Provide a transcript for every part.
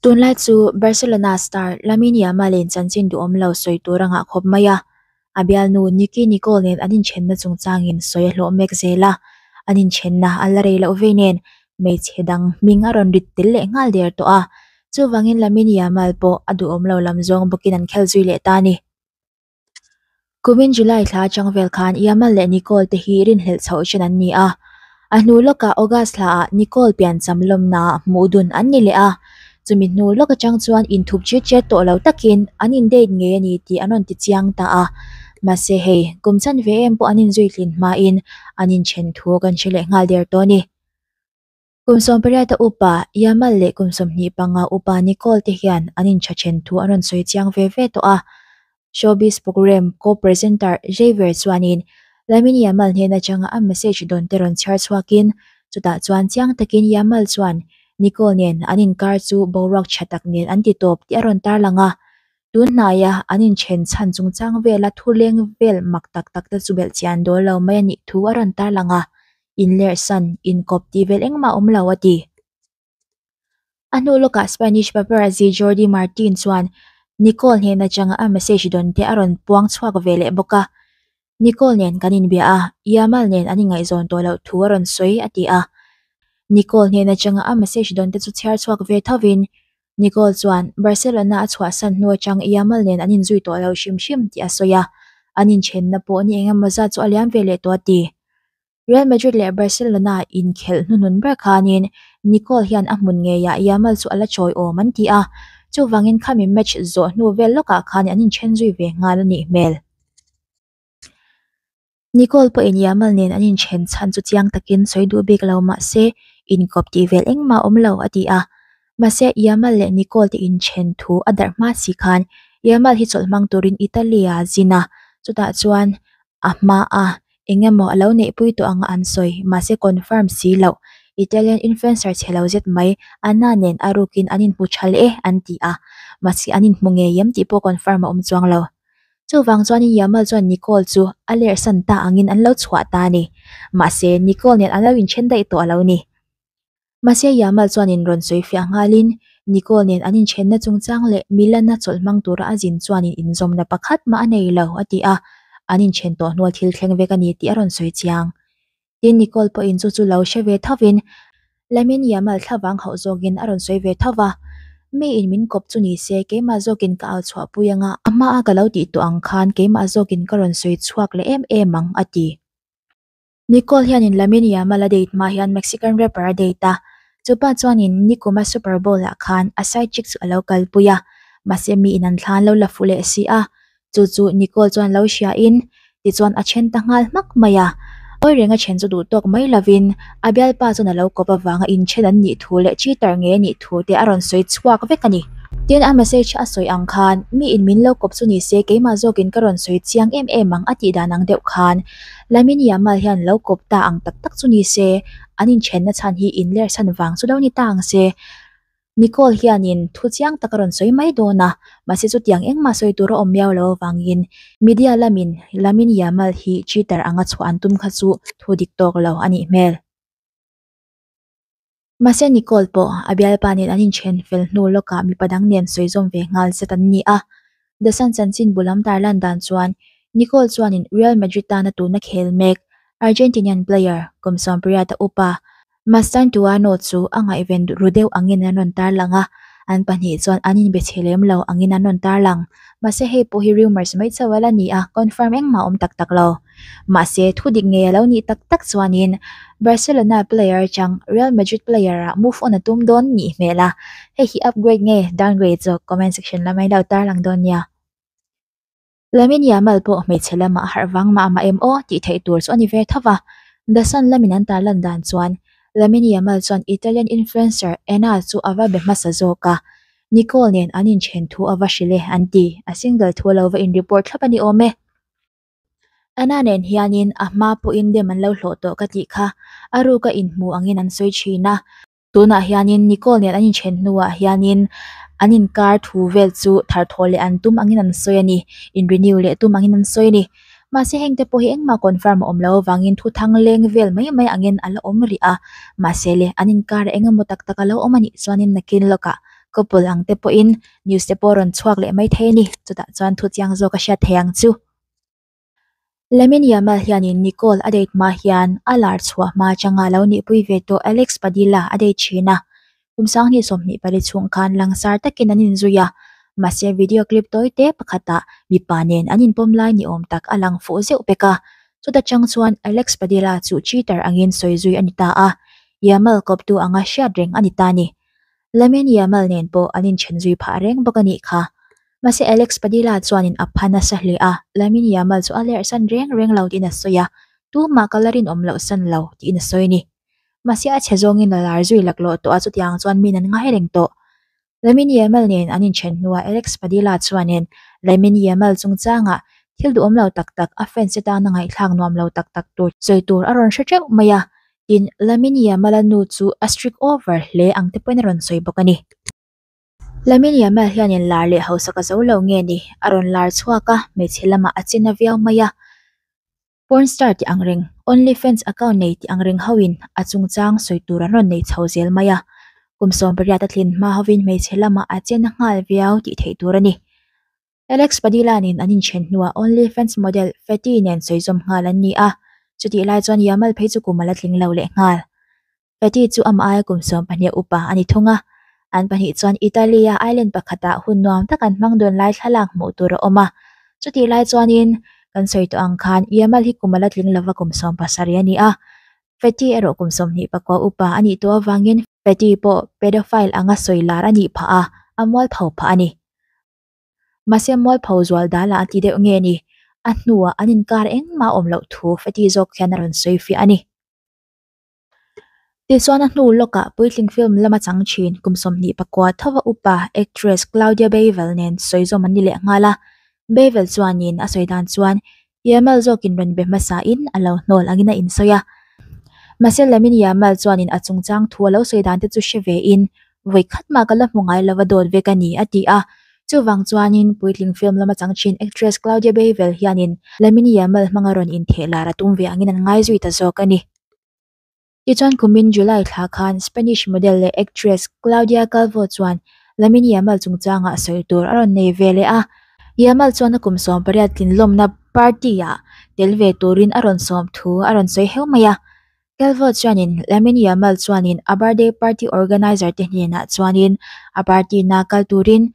Tunlai chu Barcelona star Lamine Yamal-in chanchin duhawm lo sawi tur a ngah khawp mai a, a bialnu Nicky Nicole nen an inthenna chungchangin sawi a hlawh mek zel a, an inthenna a la rei loh vei nen hmeichhe dang hming a rawn rit tel leh nghal der tawh a, chuvangin Lamine Yamal pawh a duhawm lo lam zawng bawkin an khel zui leh ta a ni. Kumin July thla atang vel khan Yamal leh Nicole te hi rinhlelh chhoh chen an ni a. A hnu lawkah August thlaah Nicole piancham lawmnaah hmuh dun an ni leh a. Chumi hnu lawk atang chuan inthup chet chet tawh lo takin an in date ngei a ni tih an rawn ti chiang ta a. Mahse hei, kum chanve em pawh an inzui tlin hmain an inthen thu kan hre leh nghal der tawh a ni. Kum 18 a upa Yamal leh kum 25 upa Nicole te hian an intha then thu an rawn sawi chiang ve ve tawh a. Showbiz programme co-presenter Xavier chuanin Lamine Yamal hnen atanga a message dawn te rawn chhiar chhuakin chutah chuan chiang takin Yamal chuan Nicole nen an inkar chu boruak tha tak nen an ti tawp tih a rawn tarlang a. Tun hnaia an inthen chhan chungchang vela thuleng vel mak tak tak te chu belhchian dawl lo mai a nih thu a rawn tarlang a. Inlerhsan, inkawp tih vel engmah awm lo a ti. A hnu lawkah Spanish paparazzi Jordi Martin chuan Nicole hnen atanga a message dawn te a rawn puang chhuak ve leh bawk a. Nicole nen kan inbia a, Yamal nen an ingaihzawn tawh loh thu a rawn sawi a ti a. Nicole hnen atanga a message dawn te chu chhiar chhuak ve thovin Nicole chuan Barcelona a chhuahsan hnu atang Yamal nen an inzui tawh lo hrim hrim tih a sawi a, an inthenna pawh ni engemaw zat chu a liam ve leh tawh a ti. Real Madrid leh Barcelona inkhelh hnuhnun ber khanin Nicole hian a hmun ngeiah Yamal chu a la chawi awm an ti a, chuvangin khami match zawh hnu vel lawkah khan an inthen zui ve nghal a nih hmel. Nicole pawhin Yamal nen an inthen chhan chu chiang takin sawi duh bik lo mah se inkawp tih vel engmah awm lo a ti a. Mahse Yamal leh Nicole te inthen thu a darh hma si khan Yamal hi chawlh hmang turin Italy-a zin a, chutah chuan a hma a eng emaw a lo neihpui tawh anga an sawi, mahse confirm si loh. Italian influencer chhe lo zet mai Anna nen a rukin an inhmu tha leh e an ti a, mahse an inhmu ngei em tih pawh confirm a awm chuang lo. Chuvang chuanin Yamal chuan Nicole chu a lerhsan ta angin an lo chhuah ta a ni. Mahse Nicole nen an lo inthen daih tawh a lo ni. Mahse Yamal chuanin rawn sawi fiah nghalin Nicole nen an inthenna chungchang leh Milan-a chawlh hmang tura a zin chuanin inzawmna pakhat mah a nei lo a ti a, an inthen tawh hnual thil thleng vek a ni tih a rawn sawi chiang. Tin Nicole pawhin chu chu lo hre ve thovin Lamine Yamal thlavang hauh zawkin a rawn sawi ve tho va, Mi in min kawp chu ni se keimah zawkin ka au chhuahpui anga a hmaa ka lo tih tawh ang khan keimah zawkin ka rawn sawi chhuak leh em em ang a ti. Nicole hianin Lamine Yamal a date hma hian Mexican rapper a date a, chupa chuanin nikuma Super Bowl ah khan a side chick chu a lo kalpui a, mahse mi in an thla an lo la fuh leh si a, chu chu Nicole chuan lo hria in tichuan a then ta nghal hmak mai a, awi reng a then chu duh tawk mai lovin a bialpa chuan a lo kawp avanga inthen an nih thu leh cheater ngei a nih thu te a rawn sawi chhuak vek a ni. Tin a message a sawi ang khan mi in min lo kawp chu ni se keimah zawkin ka rawn sawi chiang em em ang a tih dan ang deuh khan Lamine Yamal hian lo kawp ta ang tak tak chu ni se an inthenna chhan hi inler chhan vang chu lo ni ta ang se. Nicole hianin thu chiang tak a rawn sawi mai dawn a, mahse chutiang engmah sawi tur a awm miau lo avangin media lamin Lamine Yamal hi cheater anga chhuah an tum kha chu thu dik tawk lo a nih hmel. Mahse Nicole pawh a bialpa nen an inthen fel hnu lawkah mipa dang nen sawi zawm ve nghal zet an ni a. The Sun chanchin bu lam tarlan dan chuan Nicole chuanin Real Madrid tana tuna khel mek Argentinian player kum 18 a upa Mastantuano chu a ngaihven ru deuh angin an rawn tarlang a, an pahnih chuan an inbe chhe lem lo angin an rawn tarlang. Mahse hei pawh hi rumours mai chauh a la ni a, confirm engmah a awm tak tak lo. Mahse thu dik ngei a lo nih tak tak chuanin Barcelona player atang Real Madrid player ah move on a tum dawn nih hmel a, hei hi upgrade nge downgrade zawk comment section lamah in lo tarlang dawn nia. Lamine Yamal pawh hmeichhe lamah a harh vang mah mah em aw tih theih tur chu a ni ve tho va. The Sun lamin an tarlan dan chuan Lamine Yamal chuan Italian influencer Anna chu a va be hmasa zawk a, Nicole nen an inthen thu a va hrilh e an ti, a single thu a lo va in report thlap a ni awm e. Anna nen hianin a hma pawhin dem an lo hlawh tawh ka tih kha, a ruka inhmu angin an sawi thin a. Tunah hianin Nicole nen an inthen hnuah hianin an inkar thu vel chu tharthawh leh an tum angin an sawi a ni, in renew leh tum angin an sawi a ni. Mahse hengte pawh hi engmah confirm a awm lo avangin thu thang leng vel mai mai angin a la awm rih a, mahse le an inkar engemaw tak tak a lo awm a nih chuanin nakin lawkah. Couple ang te pawhin news te pawh a rawn chhuak leh mai thei a ni. Chutah chuan thu chiang zawk a hriat thei ang chu. Lamine Yamal hianin Nicole a date hma hian a lar chhuah hma atanga lo nihpui ve tawh Alex Padilla a date thin a. Kum 2024 chhung khan langsar takin an inzui a, mahse video clip tawi te pakhatah mipa nen an inpawm lai ni awm tak a lang fuh zeuh pek a. Chuta chang chuan Alex Padilla chu cheater angin sawi zui a ni ta a, Yamal kawptu anga hriat reng a ni ta ni. Lamine Yamal nen pawh an inthen zui phah reng bawk a nih kha. Mahse Alex Padilla chuanin a pha nasa hle a, Lamine Yamal chu a lerh san reng reng lo tiin a sawi a, tumah ka la rinawm loh san lo tiin a sawi a ni. Mahse a chhe zawngin a lar zui laklawh tawh a, chutiang chuan min an ngai reng tawh. Lamine Yamal nen an inthen hnuah Alex Padilla chuanin Lamine Yamal chungchangah thil duhawm lo tak tak a fans te tana ngaihthlak nuam lo tak tak tur sawi tur a rawn hre teuh mai a, Tin, Lamine Yamal-a nu chu a strict over hle ang te pawhin a rawn sawi bawk a ni. Lamine Yamal hianin lar leh hausak a zo lo nge ni? A rawn lar chhuak a, hmeichhe lamah a chin a viau mai a. Porn star tih ang reng, OnlyFans account nei tih ang reng hoin a chungchang sawi tur an rawn nei chho zel mai a. Kum 18 a tlin hma hovin hmeichhe lamah a chen a nghal viau tih theih tur a ni. Alex Padilla nen an inthen hnuah OnlyFans model Fetty nen sawizawm nghal an ni a, chutih lai chuan Yamal phei chu kum a la tling lo leh nghal. Fetty chu amah aia kum 12 upa a ni thung a, an pahnih chuan Italy-a island pakhatah hun nuam tak an hmang dun lai thlalak hmuh tur a awm a, chutih lai chuanin kan sawi tawh ang khan Yamal hi kum a la tling lova kum 17 a ni a, Fetty erawh kum 24 upa a nih tawh avangin Fetty pawh pedophile anga sawi lar a nih phah a, a mualpho phah a ni. Mahse mualpho zual dal ah a ti deuh nge ni? A hnuah an inkar engmah awm loh thu Fetty zawk hian a rawn sawi fiah a ni. Tichuan a hnu lawkah puitling film lama chang thin kum 24 thova upa actress Claudia Bayvel nen sawizawm an ni leh nghal a. Bayvel chuanin a sawi dan chuan Yamal zawkin rawn be hmasain a lo hnawl angin a insawi a. Mahse Lamine Yamal chuanin a chungchang thu a lo sawi dan te chu hre vein vawi khat mah ka la hmu ngai lova dawt vek a ni a ti a. Chuvang chuanin puitling film lama chang thin actress Claudia Bayvel hianin Lamine Yamal hmanga rawn intheh lar a tum ve angin an ngai zui ta zawk a ni. Tichuan kumin July thla khan Spanish model leh actress Claudia Calvo chuan Lamine Yamal chungchangah sawi tur a rawn nei ve leh a. Yamal chuan a kum 18 tlinlawmna party-ah tel ve turin a rawn sawm thu a rawn sawi heu mai a. Calvo chuanin Lamine Yamal chuanin a birthday party organizer te hnenah chuanin a party na kal turin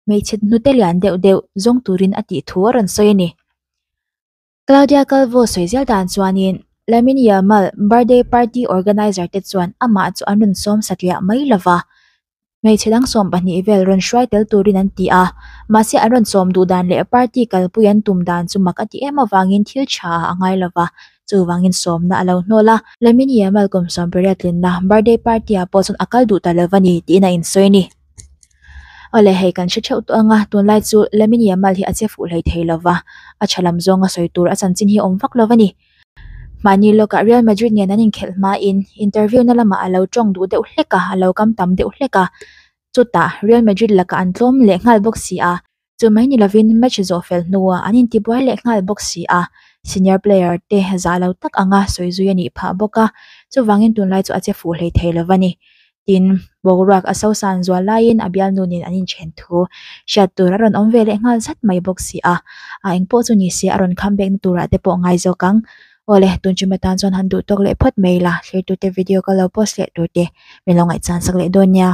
hmeichhe hnute lian deuh deuh zawng turin a tih thu a rawn sawi a ni. Claudia Calvo sawi zel dan chuanin Lamine Yamal birthday party organizer te chuan amah chu an rawn sawm satliah mai lova, hmeichhe dang 12 vel rawn hruai tel turin an ti a, mahse an rawn sawm duh dan leh party kalpui an tum dan chu mak a ti em avangin thil tha ah a ngai lova, chuvangin sawmna a lo hnawl a. Lamine Yamal kum 18 tlinna birthday party ah pawh chuan a kal duh ta lova ni tiin a insawi a ni. Awle hei kan hre theuh tawh ang a, tunlai chu Lamine Yamal hi a che fuh hlei thei lova, a tha lam zawnga sawi tur a chanchin hi a awm vak lo a ni. Mahni lawkah Real Madrid nen an inkhelh hmain interview na lamah a lo tawng duh deuh hlek a, a lo kam tam deuh hlek a, chutah Real Madrid lakah an tlawm leh nghal bawk si a, Chu mai ni lovin match zawh fel hnuah an intibuai leh nghal bawk si a, senior player te zah lo tak anga sawi zui a nih phah bawk a, chuvangin tunlai chu a che fuh hlei thei lova ni. Tin, boruak a sosan zual laiin a bialnu nen an inthen thu hriat tur a rawn awm ve leh nghal zat mai bawk si a, a engpawh chu ni se a rawn comeback na turah te pawh ngai zawk ang. Awle, tun ṭum atan chuan han duh tawk leh phawt mai la, thlirtute video ka lo post leh turte min lo ngaihchan sak leh dawn nia.